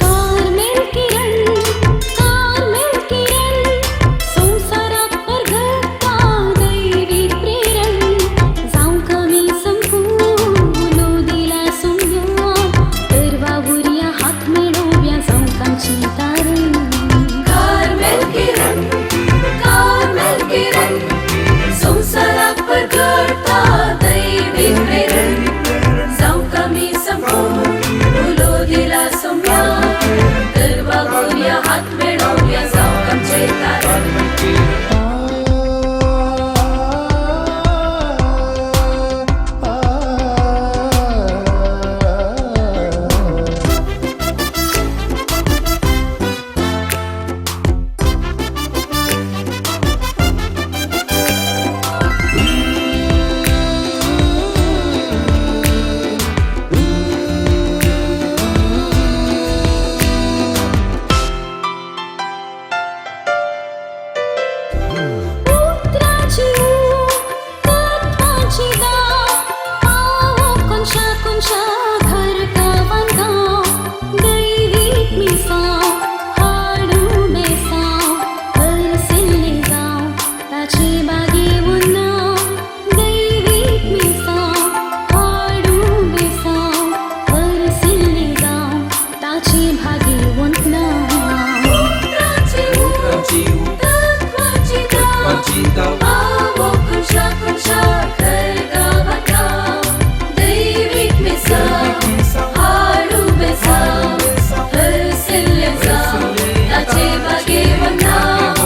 Carmel किरण, Carmel किरण, संवसाराक परगटता दैवी प्रेरण. जावं कमी संपूं उलो दिला सोम्या, तर वावुरया हात मेळोवया जावंक आमची तारण. कार्मेल किरण, कार्मेल किरण, संवसाराक परगटता दैवी प्रेरण. जावंक आमी संपूं उलो दिला सोम्या, तर वावुरया हात मेळोवया जावंक आमचें तारण. उतराची ऊब, तत्वाची दाव, पावो कोनशा कोनशा घर गांवान गांव. दैवीक मिसांव हाडूं बेसांव, हरसिल्लें जावं ताचे बागेवन नांव. दैवीक मिसांव हाडूं बेसांव, हरसिल्लें जावं ताचे भागेवन नांव. उतराची ऊब, तत्वाची दाव, पावो कोनशा कोनशा घर गांवान गांव. दैवीक मिसांव हाडूं बेसांव, हरसिल्लें जावं ताचे बागेवन नांव.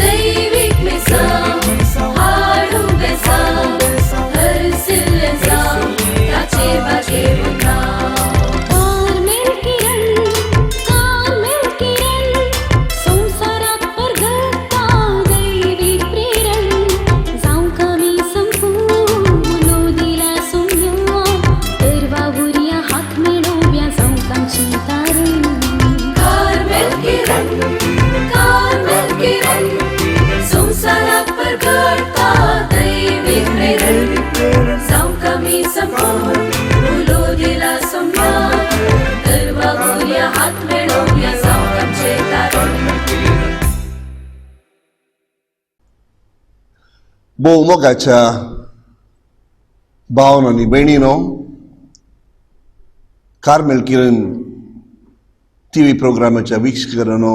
दैवीक मिसांव हाडूं बेसांव, हरसिल्लें जावं ताचे बागेवन नांव. कार्मेल किरण, कार्मेल किरण, संवसाराक परगटता दैवी प्रेरण. जावंक आमी संपूं उलो दिला सोम्या, तर वावुरया हात मेळोवया जावंक आमची तारण. कार्मेल किरण, कार्मेल किरण, संवसाराक परगटता दैवी प्रेरण. जावंक आमी संपूं उलो दिला सोम्या, तर वावुरया हात मेळोवया जावंक आमचें तारण. भोव मोगाच्या भावन आनी भयणीनो, कार्मेल किरण टीव्ही प्रोग्रामाच्या वीक्षकांनो,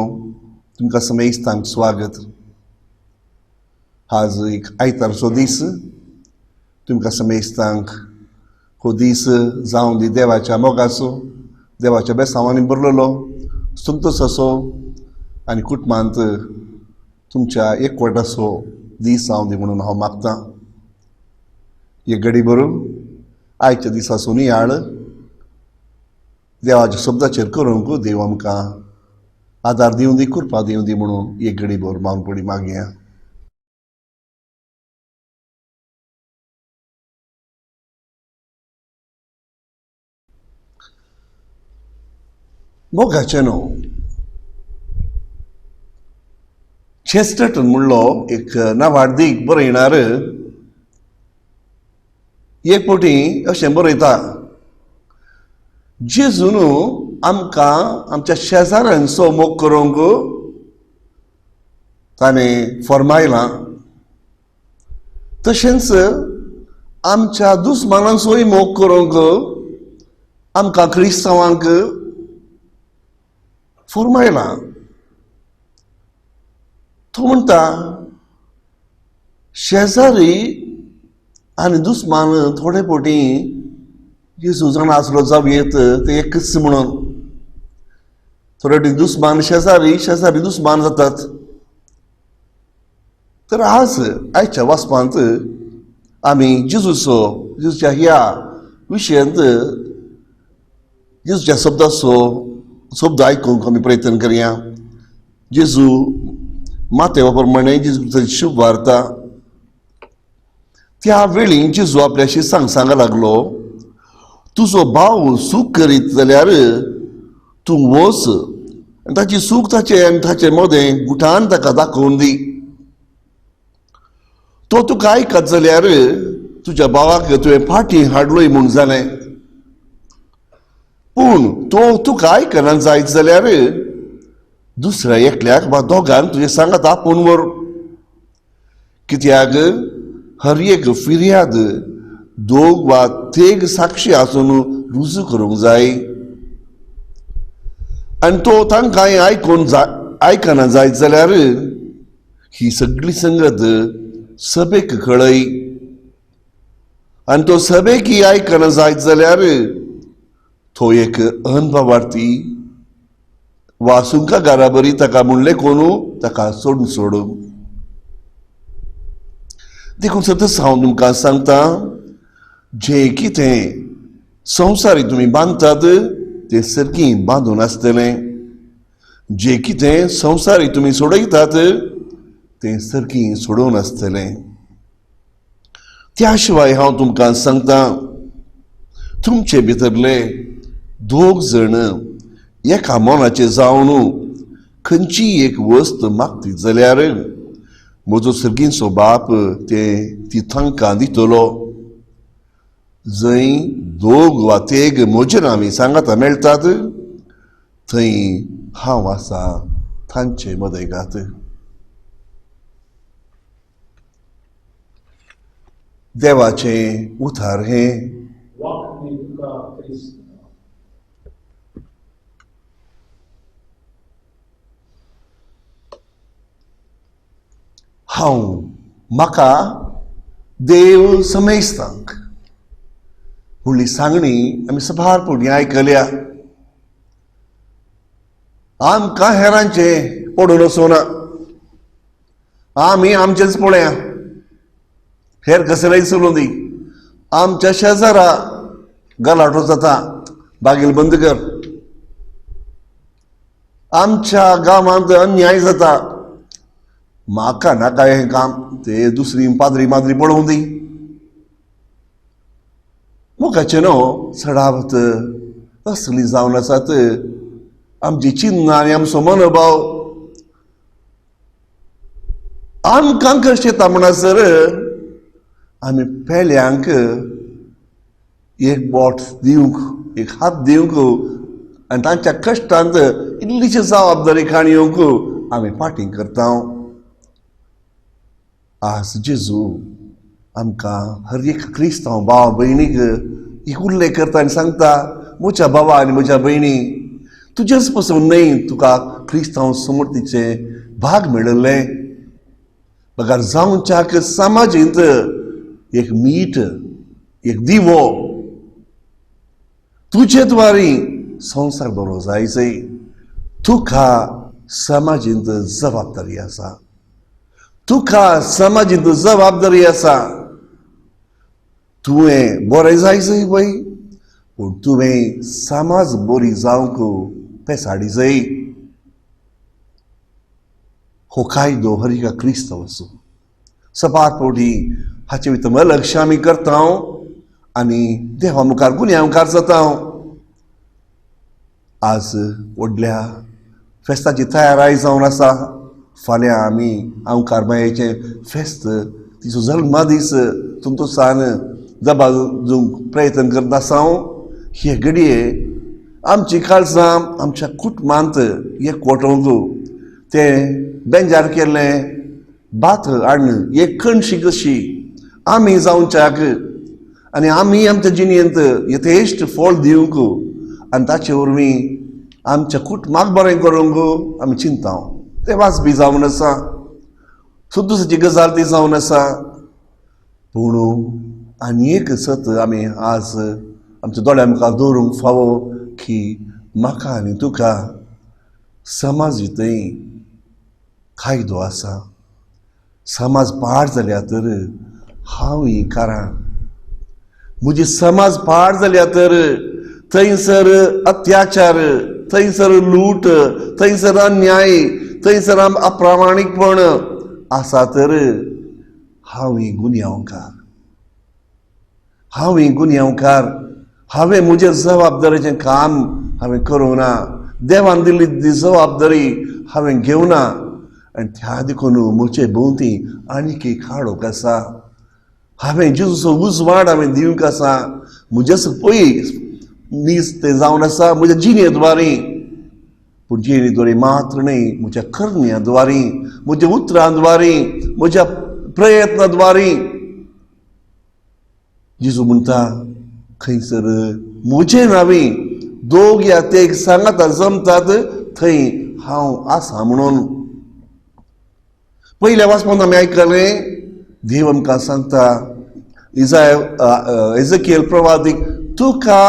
तुमकां समेस्तांक स्वागत. आज एक आयतारचो दीस. तुमकां समेस्तांक हो दीस जावं दी देवाच्या मोगाचो, देवाच्या बेसांवांनी भरलेलो, संतोसाचो आनी कुटुंबांत तुमच्या एकवटाचो दीस जावं दी म्हणून हांव मागतां. एक घडी भरून आयच्या दिसाचो नियाळ देवाच्या शब्दाचेर करूंक देव आमकां आदार दिवं दी, कृपा दिवं दी म्हणून एक घडी भर मागपडी मागया. मोगाचें न्हू, चेस्टर्टन म्हणलो एक नावाडदीक बरयणार एक फावटी अशें बरयता, जेजून आमकां आमच्या शेजाऱ्यांचो मोग करूंक ताणें फर्मायलां, तशेंच आमच्या दुस्मानांचोय मोग करूंक आमकां क्रिस्तांवांक फर्मायलां. तो म्हणटा, शेजारी आनी दुस्मान थोडे फावटी जेजू जाणा आसलो जावं येत ते एकच म्हणून, थोडे फावटी दुस्मान शेजारी, शेजारी दुस्मान जातात. तर आज आयच्या वाचपांत आमी जेजूचो, जेजूच्या ह्या विशयांत जेजूच्या शब्दाचो शब्द आयकूंक आमी प्रयत्न करया. जेजू मातेवा प्रमाणे जेजू शुभ वार्ता. त्या वेळी जेजू आपल्याशी सांग लागलो, तुजो भाव सूख करीत जाल्यार तूं वच आनी ताची सूख ताचे आनी ताचे मदें गुठान ताका दाखोवन दी. तो तुका आयकत जाल्यार तुज्या भावाक तुवें फाटीं हाडलोय म्हूण जालें. पूण तो तुका आयकना जायत जाल्यार दुसऱ्या एकल्याक वा दोगांक तुजें सांगात आपोवन व्हर. कित्याक हर एक फिर्याद दोग वा तेग साक्षी आसून रुजू करूंक जाय. आनी तो तांकां आयकून आयकना जायत जाल्यार ही सगळी संगत सभेक कळय. आनी तो सभेक ही आयकना जायत जाल्यार तो एक अनभावार्थी वा सुंकागारा बरी ताका म्हणलें कोणू ताका सोडून सोडू. देखून सतत हांव तुमकां सांगता, जें कितें संवसारी तुमी बांदतात तें सारकी बांदून आसतलें, जें कितें संवसारी तुमी सोडयतात तें सारकी सोडोवन आसतलें. त्या शिवाय हांव तुमकां सांगता, तुमचे भितरले दोग जण एका मनाचे जावन खंयचीय एक वस्त मागतीत जाल्यार म्हजो सर्गींचो बाप ते ती तांकां दितलो. जंय दोग वा तेग म्हजे नांवी सांगाता मेळटात थंय हांव आसा तांचे मदयगात. देवाचें उतार हें. हांव म्हाका देव समेस्तांक व्हडली सांगणी आमी सभार पुणी आयकल्या. आमकां हेरांचें पडून वचूना, आमी आमचेंच पळया, हेर कसलेंय चलूं दी. आमच्या शेजारा गलाटो जाता, बागील बंद कर. आमच्या गांवांत अन्याय जाता, म्हाका नाका हें काम, ते दुसरी पाद्री माद्री पळोवं दी. मोगाचें न्हू चडावत असली जावन आसात आमची चिन्नां आनी आमचो मनोभाव. आमकां कशें येता म्हणसर आमी पेल्यांक एक बोट दिवंक, एक हात दिवंक आनी तांच्या कश्टांत इल्लीशी जबाबदारी काणी येवंक आमी फाटीं करता. आज जेजू आमकां हर एक क्रिस्तांव भाव भयणीक एक उल्लेख करता आनी सांगता, म्हज्या भावा आनी म्हज्या भयणी, तुजेच पसून न्हय तुका क्रिस्तांव समर्थीचें भाग मेळिल्लें, बगर जावच्याक समाजींत एक मीठ, एक दिवो तुजे द्वारी संवसार बरो जायचय. तुका समाजींत जबाबदारी आसा, तुका समाजींत जबाबदारी आसा. तुवें बरें जायचय पळय, पूण तुवें समाज बरी जावंक पेसाडी जाय. हो कायदो हर एका क्रिस्तांव आसूं. सपार फावटी हाचे भितर अलक्ष आमी करता आनी देवा मुखार गुन्यांवकार जाता. आज व्हडल्या फेस्ताची तयाराय जावन आसा. फाल्यां आमी आंवकार मायेचें फेस्त, तिचो जल्मदीस तुमचो दबाजूंक प्रयत्न करता आसा. हे घडये आमची काळजां आमच्या कुटुंबांत एक वटोवंक तें बेंजार केल्लें भात हाडून एक कणशी कशी आमी जावच्याक आनी आमी आमच्या जिणेंत यथेश्ट फळ दिवंक आनी ताचे वरवीं आमच्या कुटुंबाक बरें करूंक आमी चिंता. तें वाजबी जावन आसा, सुद्दूसाची गजाल ती जावन आसा. पूण आनी एक सत आमी आज आमच्या दोळ्या मुखार दवरूंक फावो की म्हाका आनी तुका समाज थंय कायदो आसा. समाज पाड जाल्या तर हांव ही कारण, म्हजी समाज पाड जाल्या तर थंयसर अत्याचार, थंयसर लूट, थंयसर अन्याय, थंयसर अप्रामाणीकपण आसा तर हांव ही गुन्यांवकार, हांव ही गुन्यांवकार. हांवें म्हजें जबाबदारीचें काम हांवें करूंक ना, देवान दिल्ली ती जबाबदारी हांवें घेवना आनी त्या देखून म्हजे भोंवती आनीक एक काळोख आसा. हांवें जेजूचो उजवाड हांवें दिवंक आसा, म्हजेच पळय नीज तें जावन आसा म्हज्या जिणे द्वारे, पूण जिणे द्वारे मात्र न्हय, म्हज्या करण्या द्वारे, म्हज्या उतरां द्वारे, म्हज्या प्रयत्न द्वारे. जेजू म्हणटा खंयसर म्हजें नांवी दोग या तेग सांगाता जमतात थंय हांव आसा म्हणून. पयल्या वाचपांत आमी आयकलें, देव आमकां सांगता एजकियल प्रवादीक, तुका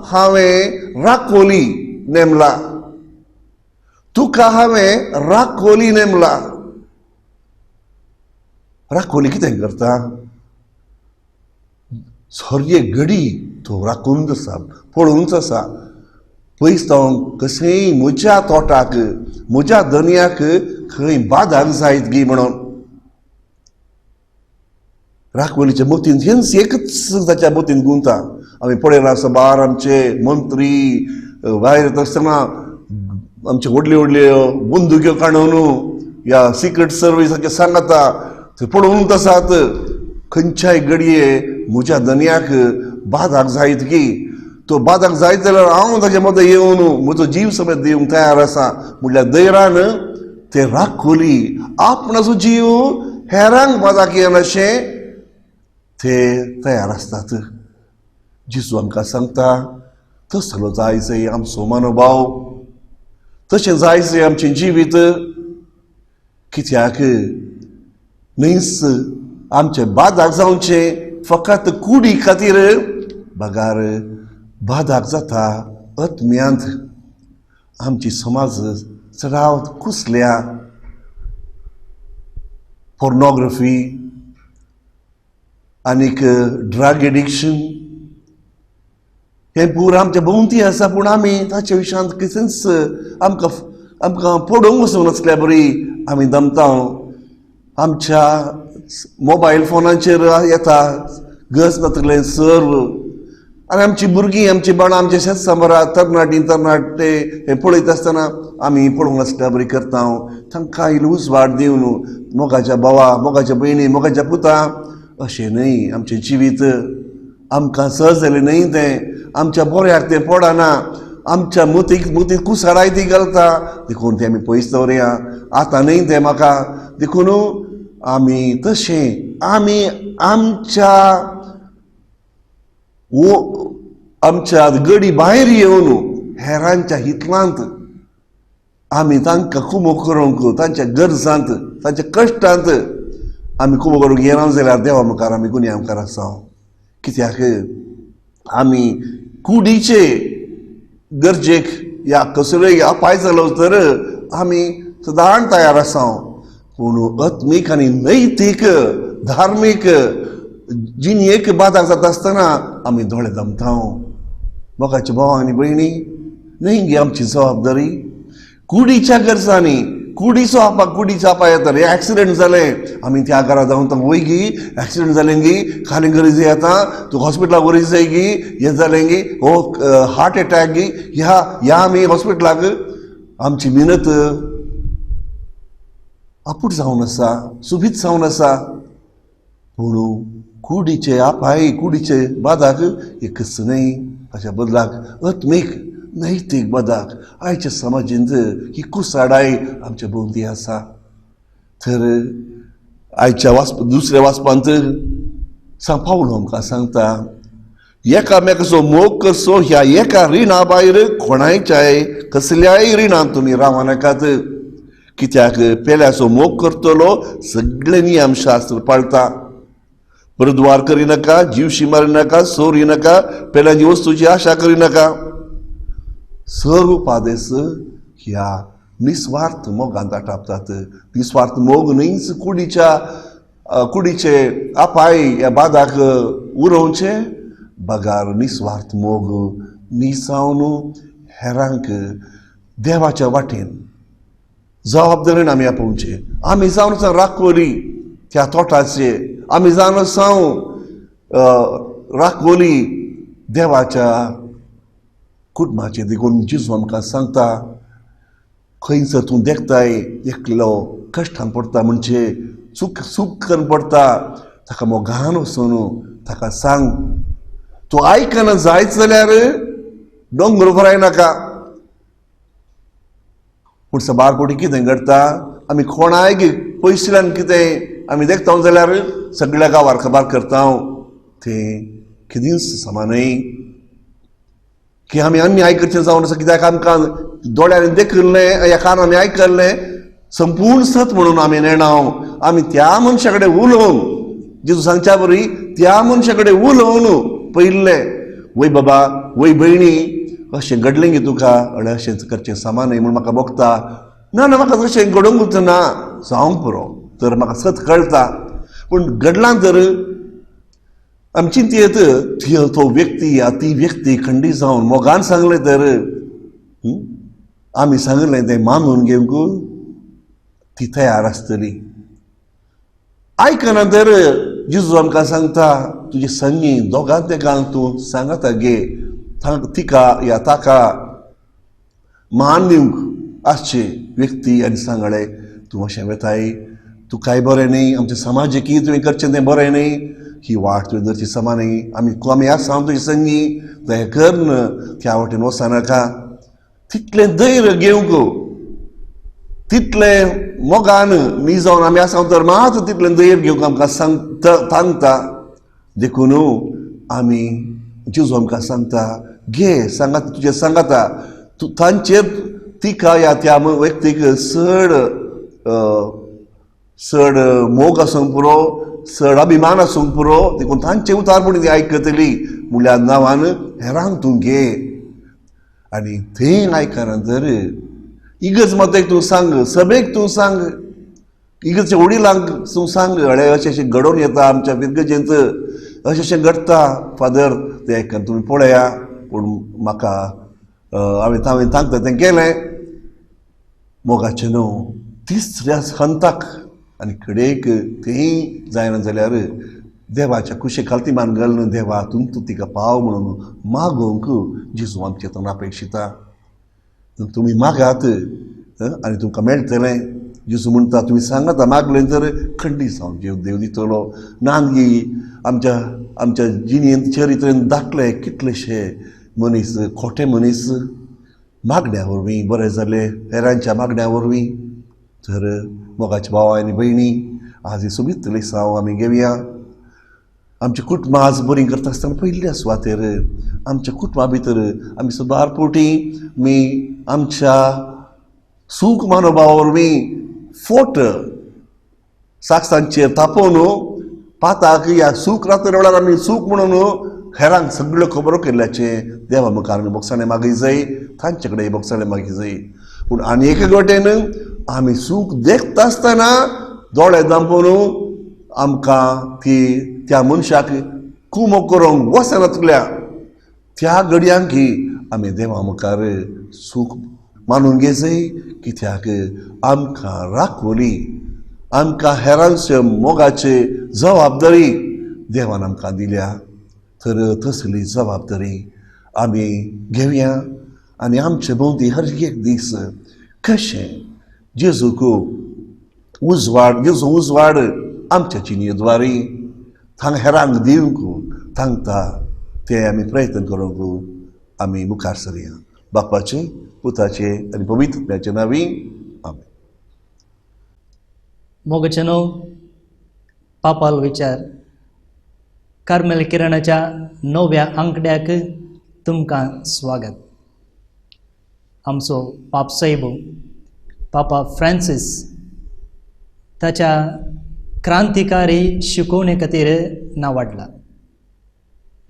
हांवें राखोली नेमला, तुका हांवें राखोली नेमला. राखोली कितें करता? सोरये घडी तो राखूनच आसा, पळोवनच आसा. पयस जावन कशेंय म्हज्या तोटाक, म्हज्या धनयाक खंय बादाक जायत गी म्हणून. राखवलीच्या मतीन हेंच एकच ताच्या मतीन गुंता. आमी पळयलां सबार आमचे मंत्री भायर येता आसतना आमचे व्हडल्यो व्हडल्यो बंदुक्यो काडून ह्या सिक्रेट सर्विसाचे सांगाता ते पळोवनच आसात खंयच्याय घडये म्हज्या धनयाक बादाक जायत की, तो बादाक जायत जाल्यार हांव ताच्या मदें येवन म्हजो जीव समेत दिवंक तयार आसा म्हणल्यार दैरान ते राखोली आपणाचो जीव हेरांक बादाक येनाशें ते तयार आसतात. जेजू आमकां सांगता तसलो जाय जाय आमचो मनोभाव, तशें जाय जाय आमचें जिवीत. कित्याक न्हयच आमचें बादाक जावचें फकत कुडी खातीर, बगार बादाक जाता आत्म्यांत. आमची समाज चडावत कुसल्या पोर्नोग्राफी आनीक ड्रग एडिक्शन हें पूर आमच्या भोंवती आसा, पूण आमी ताच्या विशयांत कितेंच आमकां आमकां पडोवंक वचूंक नासल्या बरी आमी दमता. आमच्या मोबायल फोनाचेर येता गरज नासलें सर्व, आनी आमची भुरगीं, आमची बाणां, आमचे शेत सांबारा तरणाटीं तरणाटे हें पळयत आसतना आमी पळोवंक नासल्या बरी करता. तांकां इल्लो उजवाड दिवन मोगाच्या भावा, मोगाच्या भयणी, मोगाच्या पुता, अशें न्हय आमचें जिवीत आमकां सहज जालें न्हय तें, आमच्या बऱ्याक तें पडना, आमच्या मतीक मतीक कुसाडाय ती घालता, देखून तें आमी पयस दवरया. आतां न्हय तें म्हाका, देखून आमी तशें आमी आमच्या आमच्या गडी भायर येवन हेरांच्या हितलांत आमी तांकां कुमो करूंक, तांच्या गरजांत, तांच्या कश्टांत आमी कुमो करूंक येना जाल्यार देवा मुखार आमी गुन्यांवकार आसा. कित्याक आमी कुडीचे गरजेक या कसलोय अपाय जालो तर आमी सदांच तयार आसा, पूण आत्मीक आनी नैतीक धार्मीक जिणेक बादाक जाता आसतना आमी दोळे दमता. मोगाचे भाव आनी भयणी, न्हय गे आमची जबाबदारी कुडीच्या गरजांनी, कुडीचो आपा, कुडीचो आपा येता रे. एक्सिडेंट जालें आमी त्या घरा जावन तांकां वय गी, एक्सिडेंट जालें गी, खाली गरज येता तुका हॉस्पिटलाक व्हरी जाय गी, हें जालें गी, हो हार्ट एटॅक गी, ह्या ह्या आमी हॉस्पिटलाक आमची मिनत आपूट जावन आसा, सुबीत जावन आसा. पूण कुडीचे आपाय, कुडीचे बादाक एकच न्हय, ताच्या बदलाक आत्मीक नैतीक बदाक आयच्या समाजींत ही कुसाडाय आमच्या भोंवती आसा. तर आयच्या वाचप दुसऱ्या वाचपांत सांग पावलो आमकां सांगता एकामेकाचो मोग करचो, ह्या एका रिणा भायर कोणायच्याय कसल्याय रिणांत तुमी रावं नाकात. कित्याक पेल्याचो मोग करतलो सगळे नियमशास्त्र पाळता. परद्वार करिनाका, जीवशी मारिनाका, चोरी नाका, पेल्याची वस्तूची आशा करिनाका. सर्व पादेस ह्या निस्वार्थ मोगांत आटापतात. निस्वार्थ मोग न्हयच कुडीच्या कुडीचे अपाय ह्या बादाक उरोवचें, बगार निस्वार्थ मोग निसावन हेरांक देवाच्या वाटेन जबाबदारीन आमी आपोवचें. आमी जावन आसा राखवली त्या तोटाचे, आमी जावन आसा राखवली देवाच्या कुटुंबाचे. देखून जेजू आमकां सांगता खंयसर तूं देखताय एकलो कश्टान पडटा म्हणजे चूक चूक करून पडटा ताका मोगान वचून ताका सांग. तूं आयकना जायत जाल्यार दोंगर भराय नाका. पूण सबार फावटी कितें घडटा, आमी कोणाय पयसुल्ल्यान कितें आमी देखता जाल्यार सगळ्या गांवार खबर करता, तें कितेंच समा न्हय की आमी अन्याय करचें जावन आसा. कित्याक आमकां दोळ्यांनी देखिल्लें या कानांनी आयकल्लें संपूर्ण सत म्हणून आमी नेणाव. आमी त्या मनशा कडेन उलोवन, जेजू सांगच्या बरी त्या मनशा कडेन उलोवन पयिल्लें, वय बाबा वय भयणी अशें घडलें गे तुका, अळे अशेंच करचें समा न्हय म्हूण म्हाका भोगता. ना ना म्हाका तशें घडोवंकूच ना, जावंक पुरो तर म्हाका सत कळटा. पूण घडलां तर आमी चिंतयेत तो व्यक्ती या ती व्यक्ती खंडीत जावन मोगान सांगलें तर आमी सांगलें तें मानून घेवंक ती तयार आसतली. आयकना तर जेजू आमकां सांगता तुजे संगी दोगां तेगांक तूं सांगता गे, तिका या ताका मान दिवंक आसचे व्यक्ती आनी सांगले तूं अशें वेताय, तूं कांय बरें न्हय, आमच्या समाजीकी तुवें करचें तें बरें न्हय, ही वाट तुवें धरची समा न्हय, आमी आमी आसा तुजे संगी, तें कर त्या वाटेन वचनाका. तितलें धैर्य घेवंक, तितलें मोगान मी जावन आमी आसा तर मात तितलें धैर्य घेवंक आमकां सांगता सांगता. देखून आमी जेजू आमकां सांगता घे सांगात तुजें सांगाता तूं तांचेर तिका या त्या व्यक्तीक चड चड मोग आसूंक पुरो, चड अभिमान आसूंक पुरो, देखून तांचें उतारपण ती आयकतली म्हणल्यार नांवान हेरांक तूं घे. आनी थंय आयकना तर इगर्ज मातेक तूं सांग, सभेक तूं सांग, इगर्जच्या वडिलांक तूं सांग, अळे अशें अशें घडोवन येता आमच्या फिरगजेंत, अशें अशें घडटा फादर, तें आयकन तुमी पळया. पूण म्हाका हांवें हांवें तांकां तें केलें मोगाचें न्हू तिसऱ्या हंताक आनी कडेक तेंय जायना जाल्यार देवाच्या कुशे खालती मान घालून देवा तूं तूं तिका पाव म्हणून मागोवंक जेजू आमचें तोंड अपेक्षिता. तुमी मागात आनी तुमकां मेळटलें. जेजू म्हणटा तुमी सांगात मागलें तर खंडीत जावन जेव देव दितलो. नांदी आमच्या आमच्या जिणेंत चरित्रेंत दाखले कितलेशे मनीस खोटे मनीस मागण्या वरवीं बरें जाले, हेरांच्या मागण्या वरवीं. तर मोगाच्या भाव आनी भयणी आज ही सोबीत लिसांव आमी घेवया. आमची कुटुंबां आज बरीं करता आसतना पयल्या सुवातेर आमच्या कुटुंबा भितर आमी सदार पोटी मी आमच्या सूख मनोभावा वरवीं फोट साक्षांचेर तापोवन पाताक ह्या सूख रातच्या वेळार आमी सूख म्हणून हेरांक सगळ्यो खबरो केल्ल्याचें देवा मुखार आमी बोगसाणें मागी जाय, तांचे कडेन बोगसाणें मागी जाय. पूण आनी एके वटेन आमी सूख देखता आसतना दोळे दांपून आमकां ती त्या मनशाक कुमो करूंक वचनातल्या त्या घडयांकी आमी देवा मुखार सूख मानून घेजय. कित्याक आमकां राखवली, आमकां हेरांचे मोगाचे जबाबदारी देवान आमकां दिल्या. तर तसली जबाबदारी आमी घेवया आनी आमचे भोंवती हर एक दीस कशें जेजूक उजवाड, जेजू उजवाड आमच्या जिणेद्वारी थांग हेरांक दिवंक थांगता ते आमी प्रयत्न करूंक आमी मुखार सरया. बापाचे, पुताचे आनी पवित्र आत्म्याचे नांवी आमेन. मोगाचे न्हू पापाल विचार कार्मेल किरणाच्या 9व्या आंकड्याक तुमकां स्वागत. आमचो पाप साहेब पापा फ्रांसीस ताच्या क्रांतिकारी शिकोवणे खातीर नांवाडला.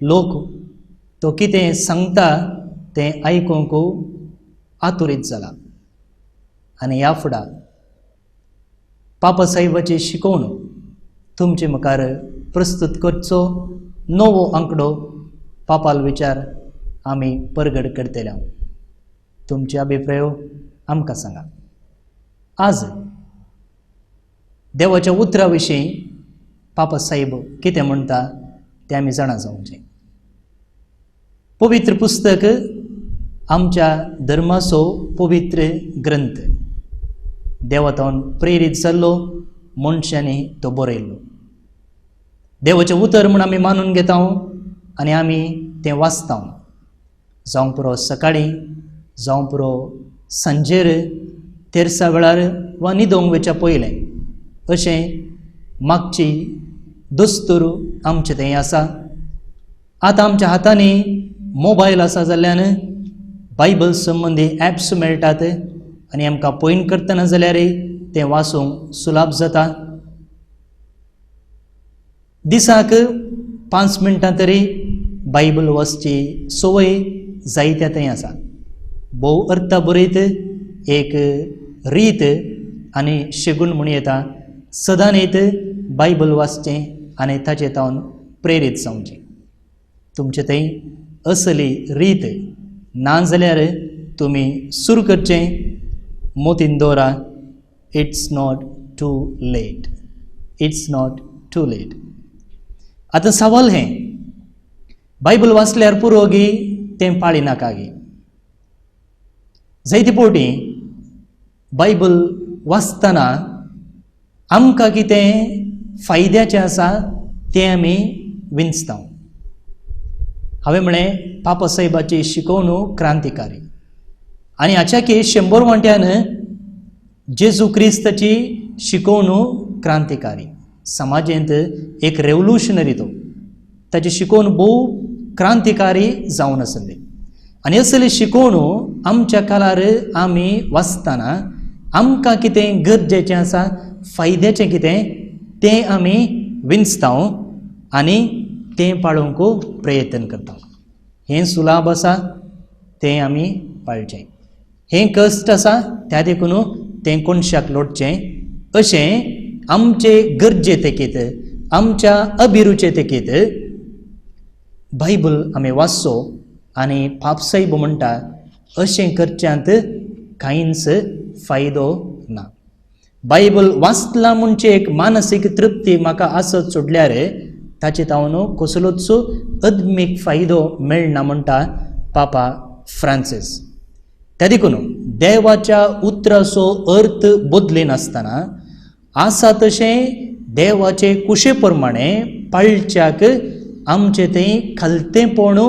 लोक तो कितें सांगता तें आयकूंक आतुरीत जाला आनी ह्या फुडा पापा साहेबाची शिकोवण तुमचे मुखार प्रस्तुत करचो नवो आंकडो पापाल विचार आमी परगट करतले. तुमचे अभिप्राय आमकां सांगा. आज देवाच्या उतरा विशीं पापा साहेब कितें म्हणटा तें आमी जाणा जावचें. पवित्र पुस्तक आमच्या धर्माचो पवित्र ग्रंथ, देवातून प्रेरीत जाल्लो मनशांनी तो बरयल्लो. देवाचें उतर म्हूण आमी मानून घेता आनी आमी तें वाचता. जावं पुरो सकाळीं, जावं पुरो सांजेर, तेरसा वेळार वा न्हिदोंक वयच्या पयलें, अशें मागची दस्तूर आमचें थंय आसा. आतां आमच्या हातांनी मोबायल आसा जाल्ल्यान बायबल संबंदी एप्स मेळटात आनी आमकां पॉयंट करतना जाल्यार तें वाचूंक सुलाभ जाता. दिसाक 5 मिनटां तरी बायबल वाचची संवय जायत्या थंय आसा. भोव अर्थ बरयत एक रीत आनी शेगूण म्हूण येता, सदांच बायबल वाचचें आनी ताचे तावन प्रेरीत जावचें. तुमचे थंय असली रीत ना जाल्यार तुमी सुरू करचें. मोतीन दवरा, it's not too late, it's not too late. आतां सवाल हें, बायबल वाचल्यार पुरो गी तें पाळी नाका गी? जायते फावटी बायबल वाचतना आमकां कितें फायद्याचें आसा तें आमी विंचता. हांवें म्हळें पापा साहेबाची शिकवणूक क्रांतिकारी आनी हाच्याकी 100 वांट्यान जेजू क्रिस्ताची शिकवणूक क्रांतिकारी. समाजेंत एक रेवोल्युशनरी तो, ताची शिकवण भोव क्रांतिकारी जावन आसली. आनी असली शिकवणूक आमच्या काळार आमी वाचतना आमकां कितें गरजेचें आसा, फायद्याचें कितें तें आमी विंचता आनी तें पाळोवंक प्रयत्न करता. हें सुलाभ आसा तें आमी पाळचें, हें कश्ट आसा त्या देखून तें कोनशाक लोटचें, अशें आमचे गरजे तेकीत, आमच्या अभिरुचे तेकीत बायबल आमी वाचचो. आनी पापसाहेब म्हणटा अशें करच्यांत कांयच फायदो ना. बायबल वाचला म्हणचे एक मानसीक तृप्ती म्हाका आसत सोडल्यार ताचे तावन कसलोच अदमीक फायदो मेळना म्हणटा पापा फ्रांसीस. त्या देखून देवाच्या उतराचो अर्थ बदलिनासतना आसा तशें देवाचे कुशे प्रमाणे पाळच्याक आमचें थंय खालतेंपण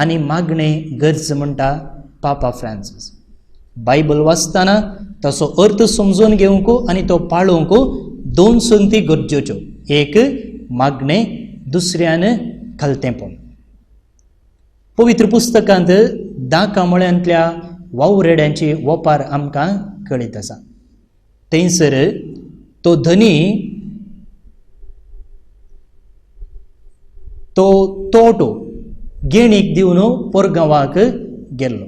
आनी मागणें गरज म्हणटा पापा फ्रांसीस. बायबल वाचतना ताचो अर्थ समजून घेवंक आनी तो पाळोवंक 2 संगती गरजेच्यो, एक मागणें, दुसऱ्यान खालतेंपण. पवित्र पुस्तकांत दाकामळ्यांतल्या वावरेड्यांची वपार आमकां कळीत आसा. थंयसर तो धनी तो तोटो गेणीक दिवन पोरगांवाक गेल्लो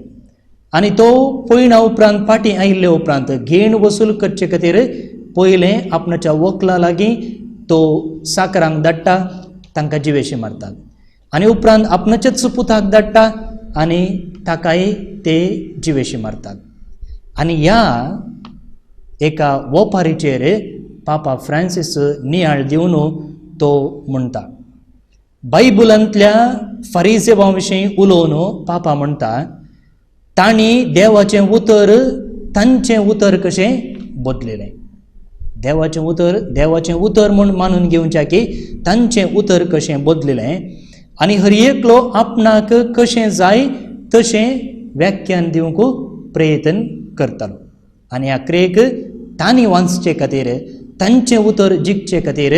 आनी तो पयणा उपरांत फाटीं आयिल्ले उपरांत घेण वसूल करचे खातीर पयलें आपणाच्या वकला लागीं तो साकरांक धाडटा, तांकां जिवेशी मारतात आनी उपरांत आपणाच्याच पुताक धाडटा आनी ताकाय ते जिवेशी मारतात. आनी ह्या एका वपारीचेर पापा फ्रांसीस नियाळ दिवन तो म्हणटा, बायबलांतल्या फारिजेवा विशीं उलोवन पापा म्हणटा, तांणी देवाचें उतर तांचें उतर कशें बदलिलें. देवाचें उतर देवाचें उतर म्हूण मानून घेवच्या की तांचें उतर कशें बदलिलें आनी हर एकलो आपणाक कशें जाय तशें व्याख्यान दिवंक प्रयत्न करतालो. आनी आखरेक तांणी वाचचे खातीर, तांचें उतर जिखचे खातीर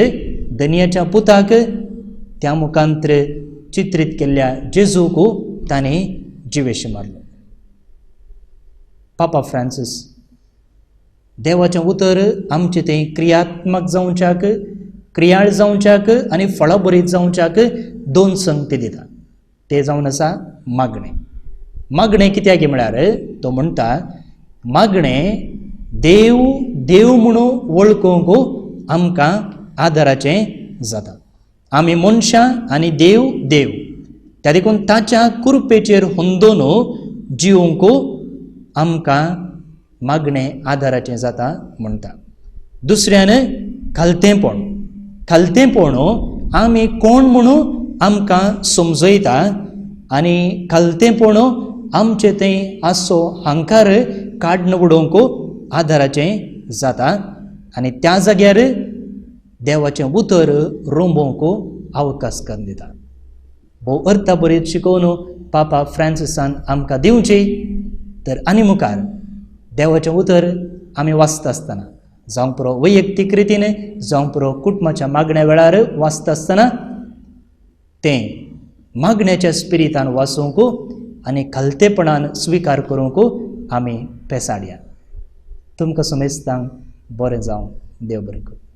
धनयाच्या पुताक त्या मुखांतर चित्रीत केल्ल्या जेजूक तांणी जिवेश मारलो. पापा फ्रांसीस देवाचें उतर आमचें तें क्रियात्मक जावच्याक, क्रियाळ जावच्याक आनी फळाबरीत जावच्याक 2 संगती दिता. ते जावन आसा मागणें. मागणें कित्याक म्हळ्यार तो म्हणटा मागणें देव देव म्हणून वळखूंक आमकां आदाराचें जाता. आमी मनशां आनी देव देव, त्या देखून ताच्या कृपेचेर हुंदोन जिवंक आमकां मागणें आदाराचें जाता म्हणटा. दुसऱ्यान खालतेंपण. खालतेंपण आमी कोण म्हणून आमकां समजयता आनी खालतेंपण आमचे थंय आसचो हांकार काडून उडोवंक आदाराचें जाता आनी त्या जाग्यार देवाचें उतर रोंबोवंक अवकाश करून दिता. भोव अर्था बरीच शिकोवन पापा फ्रांसिसान आमकां दिवची. तर आनी मुखार देवाचें उतर आमी वाचता आसतना जावं पुरो वैयक्तीक रितीन जावं पुरो कुटुंबाच्या मागण्या वेळार वाचता आसतना तें मागण्याच्या स्पिरितान वाचूंक आनी खालतेपणान स्विकार करूंक आमी पेसाडया. तुमकां समेस्तांक बरें जावं. देव बरें करूं.